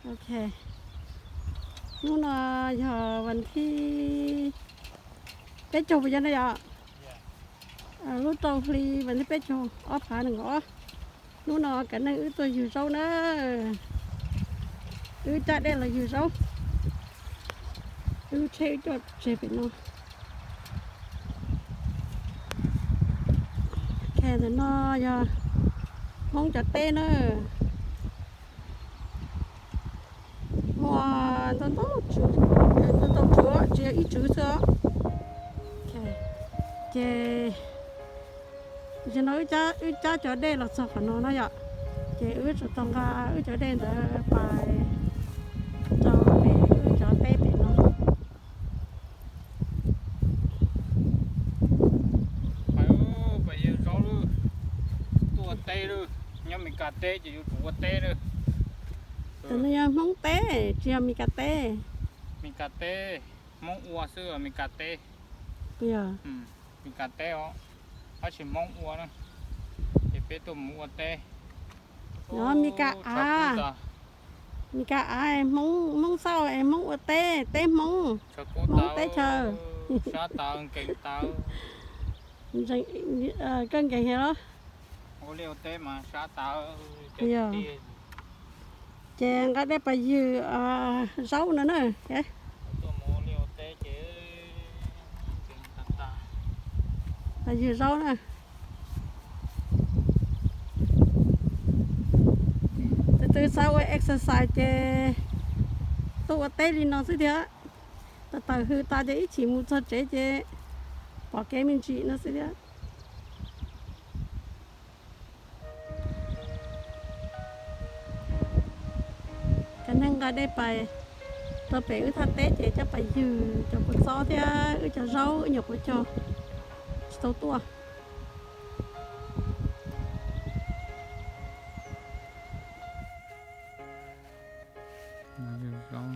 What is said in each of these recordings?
Ok, hnub no yog vas thib peb caug puas yog na yom? Lub rau hli vas thib peb caug ob phav nees nkaum ob. Hnub no kav neej wb tuaj ywg zaub na. Wb cab dej los ywg zaub. Wb lub tsheb wb coj tseg pem no. Ntawm no yog Hmoob cov teb na. Muaj ntau ntau tswv, ntau ntau tswv, tsis yog ib tswv xwb os. Ces zaum no wb cab cov dej los txog qhov no na yom, ces wb tsum tau nqa wb cov dej ntawd pais rau pem wb cov teb pem no. Pais ywg zaub lawm, tuaj ua teb lawm, nyob Meskas teb ces yuav tsum ua teb lawm. Tam no yog Hmoob teb tsis yog Meskas teb. Meskas teb, Hmoob ua xwb, Meskas teb. Yog Meskas teb os, tab sis Hmoob ua na, ces peb tuaj mus ua teb. Yog Meskas av, Meskas av es Hmoob, Hmoob xauj es Hmoob ua teb, teb Hmoob, Hmoob teb chaws. Sab tawv nkees tawv. Koj nkees heev los? Ua liaj ua teb mas sab tawv. Yog, ces nqa dej pais ywg zaub no na. Pais ywg zaub na. Tus twg xav ua exercise ces tuaj ua teb li no xwb thiab. Tawm tawm hws tas ces ib chim mus txog tsev ces pom kev me ntsis no xwb thiab. Kav neej nqa dej pais rau pem wb thaj teb ces coj pais ywg cov kua txob thiab wb cov zaub wb nyuam qhuav cog tsis tau tuaj. Zaub,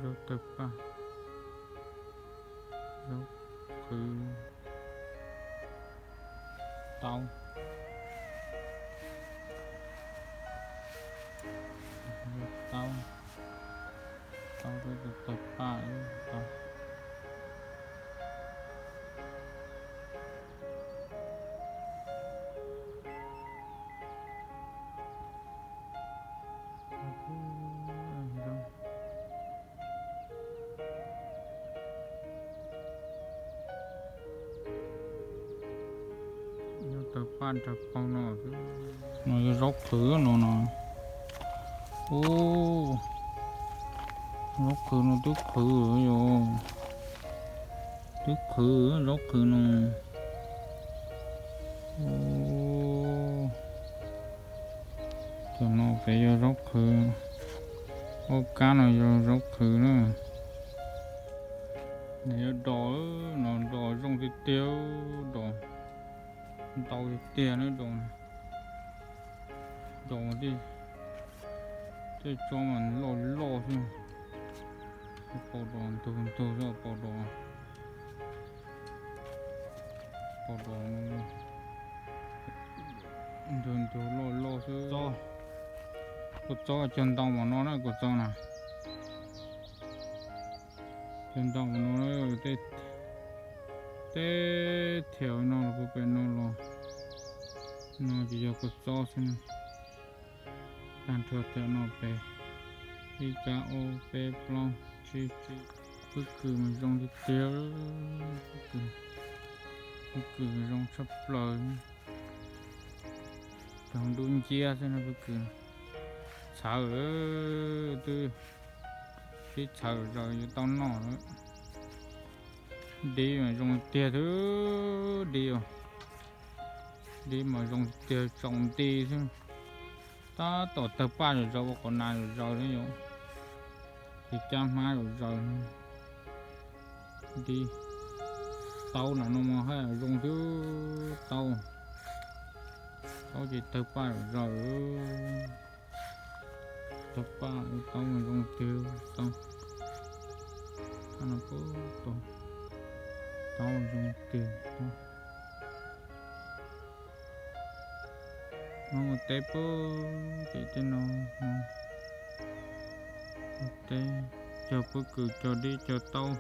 zaub tawg paj, zaub qhwv, taub, taub, taub peb tawg paj tau. Yog tawg paj nrag paug no xwb. No yog zaub qhwv no no. Ub, zaub qhwv no twb qhwv yom. Twb qhwv zaub qhwv no. Ub, cov no pem yog zaub qhwv. Ob kab no yog zaub qhwv na. Nws yog dos, no dos zoo tiag tiag, dos ntau tiag tiag na, dos, dos tej, tej tsob mas loj loj xwb. Pom dos ntug ntug xwb, pom dos, pom dos ntug ntug loj loj xwb. Kua txob cog ntau mas no na, kua txob na. Cog ntau mas no, tej, tej thiam no los puag pem no los, no ces yog kua txob xwb na. Tag nrho thiam no pem, ib kab ob peb plaub tsib tsib. Pob kws mas zoo tiag tiag, pob kws, pob kws zoo tshaj plaws. Cog ntuj nciab xwb no pob kws. Txhawv, twb sib txhawv zaws yuav tau noj lawm. Dib mas zoo tiag xwb, dib, dib mas zoo tiag, tsaus nti xwb. Tab tom tawg paj zom zaws ua qhov nas zom zaws na yom, ces cab hmab zom zaws. Dib, taub no no mas haj zoo xwb, taub, taub ces tawg paj zom zaws. Tawg paj, taub mas zoo tiag, taub, taub no puag ta, taub zoo tiag, taub. Hmoob ua teb puag pem tej no, Hmoob Teb, cog pob kws, cog dib, cog taub.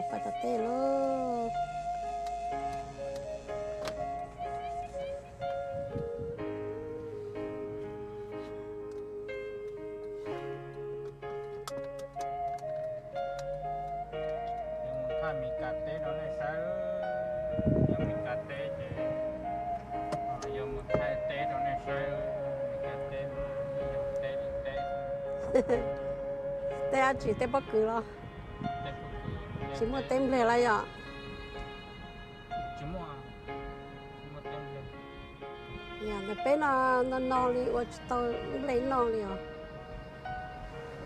Pais tom teb lauj. Yuav mus thaij Meskas teb rau nej saib, yog Meskas teb ces, yog mus thaij teb rau nej saib, Meskas teb, teb li teb. Teb dab tsi, teb pob kws los? Tsis muaj teb npliag lawm yom? Yog ntawm peb no, no no li ua tsis tau nplej noj li os.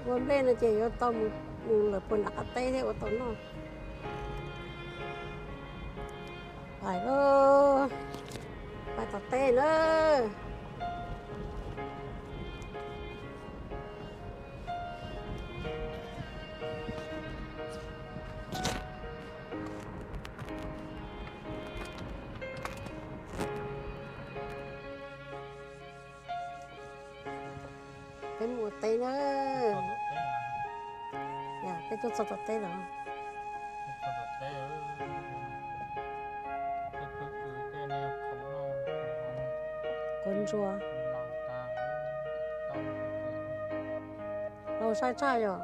Ua nplej no ces yuav tau mus lawm puag nram qab teb thiab ua tau noj. Pais lauj, pais tom teb na. Peb mus ua teb na. Peb tuaj txog tom teb lawm. Quav ntsuas. Laus sai tshaj yom.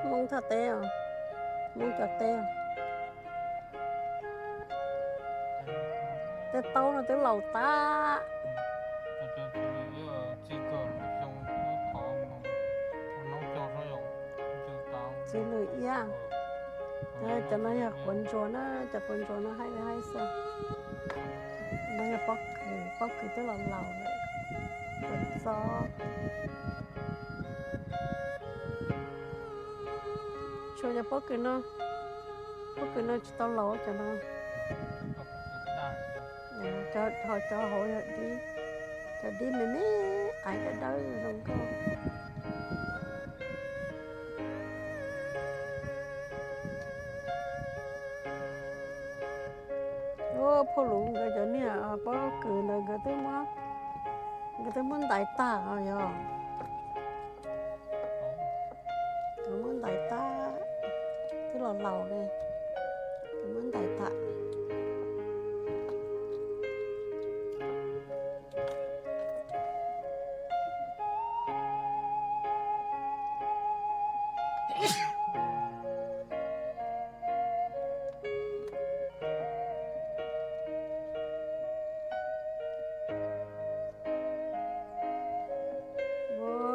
Hmoob thaj teb os, Hmoob cov teb. Tej taub no twb laus tas. Txiv lws iab. Cov no yog quav ntsuas na, cov quav ntsuas no haib li haib xwb. No yog pob kws, pob kws twb los laus lawm. Txob. Tshuav cov pob kws no, pob kws no tsis tau laus cov no. Ho cov hauv yog dib, cov dib me me aiv dawb dawb zoo nkauj. Ua phauj Luv nkawd cov niag pob kws ntawd nkawd twb muab, nkawd twb muab ntais tag os yog. Nkawd muab ntais tag, twb los laus li, nkawd muab ntais tag.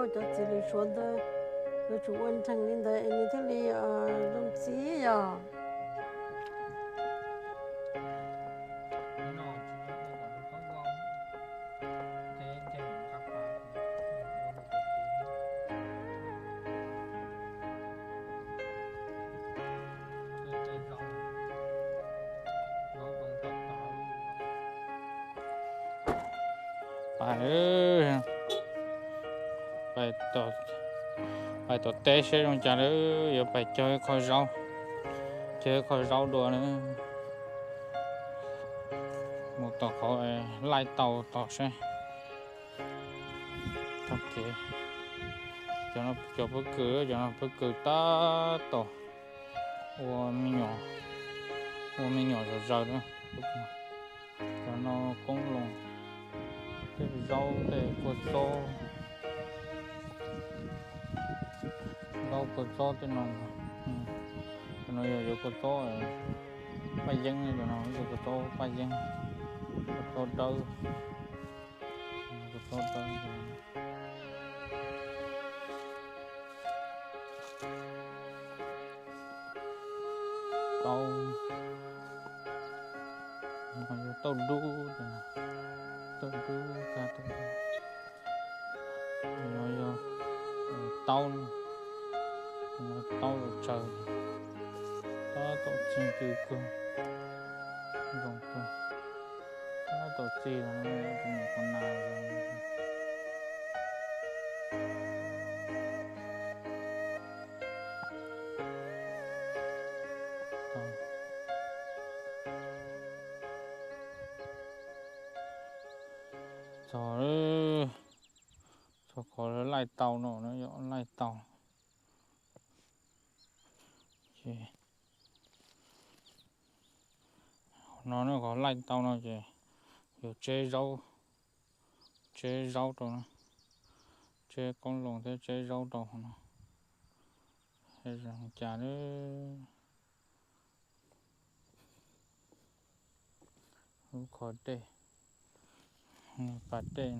Cov txiv lws suav ntawd yuav tsum ua nreeg li ntawd es nws thiaj li zoo txiv yog. Pais, pais tom teb seb zoo cas lawm, yuav pais cog ib qho zaub, cog ib qho zaub dua na. Mus tom qhov laij tau tod seb. Tag kev, cov pob kws, cov no pob kws tab tom ua me nyuam, ua me nyuam zom zaws na. Cov no koob loo, tej zaub tej kua txob, zaub kua txob tej no. Cov no yog yuav kua txob paj yeeb, cov no yog kua txob paj yeeb, kua txob dawb, kua txob dawb. Tau, no yog tauj dub, tauj dub, tauj dub. No yog taub, taub los tsawg, tab tom txi ncw kawg, zoo kawg, tab tom txi los tus niam tus na. Qhov laij tau no, laij tau. Ces no, qhov laij tau no ces yuav tseb zaub, tseb zaub rau no, tseb qoob loo thiab tseb zaub rau hauv no. Zoo cas lub qhov dej, pas dej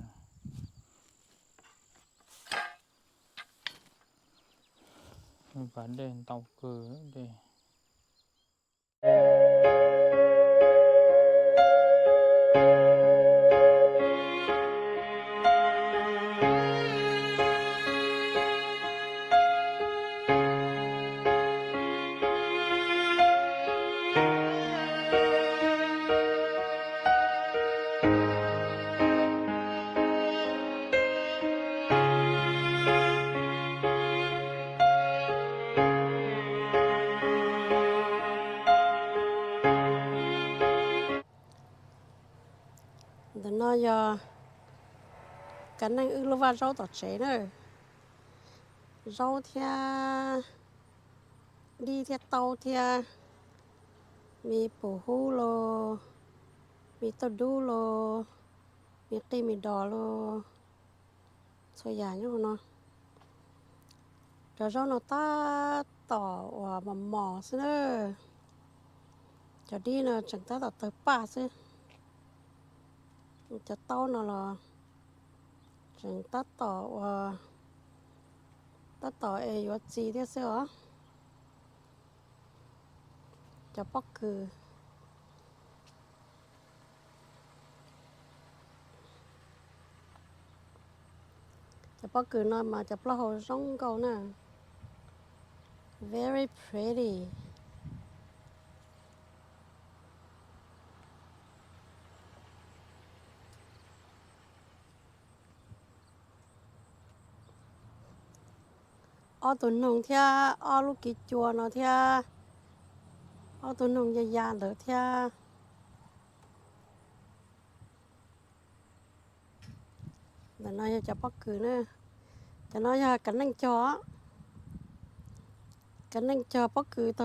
no, pas dej ntau kawg dej. Ntawm no yog kav neej wb lub vaj zaub tom tsev na. Zaub thiab dib thiab taub thiab, me pum hub los, me tauj dub los, me qij me dos los, txhua yam nyob hauv no. Cov zaub no tab tom uas mos mos xwb na. Cov dib no tseem tab tom tawg paj xwb. Cov taub no los tseem tab tom uas, tab tom es yuav txi thiab xwb os. Cov pob kws, cov pob kws no mas cov plaub hau zoo nkauj na. Very pretty. Ob tug noog thiab ob lub kiv cua no thiab, ob tug noog ya ya ntawd thiab. Ntawm no yog cov pob kws na. Cov no yog kav neej cog, kav neej cog pob kws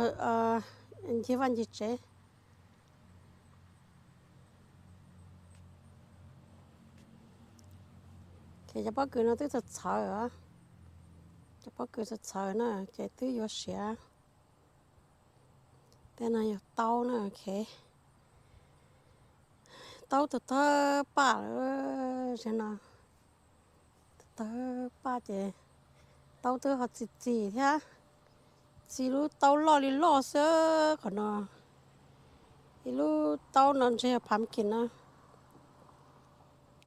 ncig vaj ncig tsev. Ces cov pob kws no twb txawv txhawv, cov pob kws txawv txhawv na ces twb yuav siav. Tej no yog taub na, ok. Taub tawg tawg paj lawm, no tawg tawg paj ces taub twb ho txi txi thiab. Txi lub taub loj li loj xwb qhov no. Ib lub taub no ntshe yog pumpkin no.